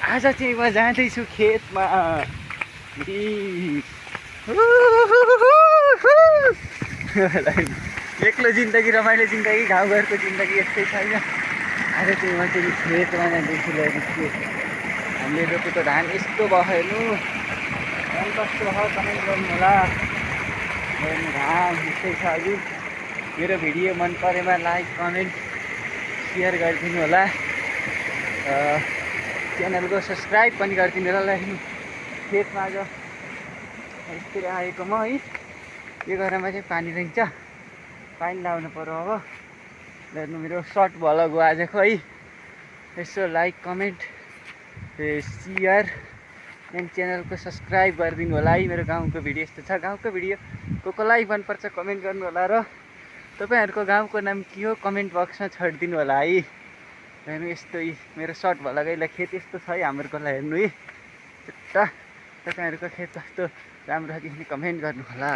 आज चाहिँ म जाँदैछु खेतमा। एक्लो जिन्दगी रमाइलो जिन्दगी, गाउँघरको जिन्दगी यस्तै छैन। आज चाहिँ म चाहिँ खेतमा जाँदैछु। हामीले रोपेको धान यस्तो भयो हेर्नु, धान कस्तो हो कमेन्ट गर्नु होला। हेर्नु धान यस्तै छ। अघि मेरो भिडियो मन परेमा लाइक कमेन्ट सेयर गरिदिनु होला, च्यानलको सब्सक्राइब पनि गरिदिनु होला। हेर्नु खेतमा आज यस्तै आएको म है, यो घरमा चाहिँ पानी रहन्छ, पानी लाउनु पर्यो। अब हेर्नु मेरो सर्ट भलको आजको है, यसो लाइक कमेन्ट सेयर एन्ड च्यानलको सब्सक्राइब गरिदिनु होला है। मेरो गाउँको भिडियो यस्तो छ, गाउँको भिडियो कोलाई मनपर्छ कमेन्ट गर्नु होला र तपाईँहरूको गाउँको नाम के हो कमेन्ट बक्समा छोडिदिनु होला है। हेर्नु यस्तो मेरो सर्ट भलगैलाई खेत यस्तो छ है हाम्रोकोलाई। हेर्नु है, तपाईँहरूको खेत कस्तो राम्रो छ कि कमेन्ट गर्नु होला।